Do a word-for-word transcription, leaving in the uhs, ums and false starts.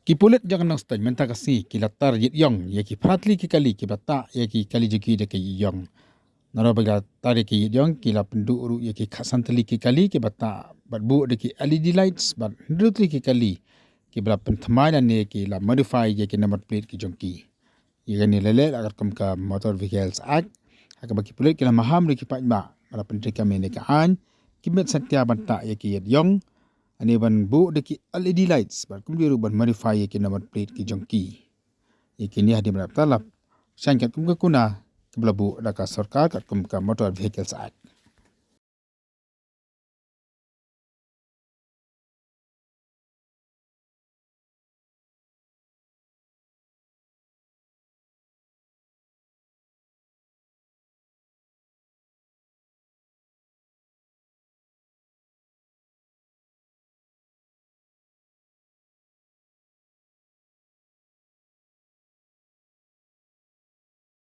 Ki pulit jong ka Nongstoiñ mynta ka sngi ki la tar ïit ïong ïa ki phra tylli ki kali kiba tah ïa ki kali jong ki da ka ïit ïong. Naduh ba ki la tar ïa ki ïit ïong, ki la pynduh ruh ïa ki khatsan tylli ki kali kiba tah bad buh da ki L E D lights bad hynriew tylli ki kali kiba la pynthymmai lane ki la modify ïa ki number plate ki jong ki. Ïa kane la leh la katkum ka Motor Vehicles Act, ha kaba ki pulit ki la maham da ki paidbah ba la pyntreikam ïa kane ka aiñ, ki miet satia ban tah ïa ki ïit ïong, lane ban buh da ki L E D lights bad kumjuh ruh ban modify ïa ki number plate ki jong ki. Ïa kine hadien ba la dep tah la shaiñ katkum ka kuna kaba la buh da ka sorkar katkum ka Motor Vehicles Act.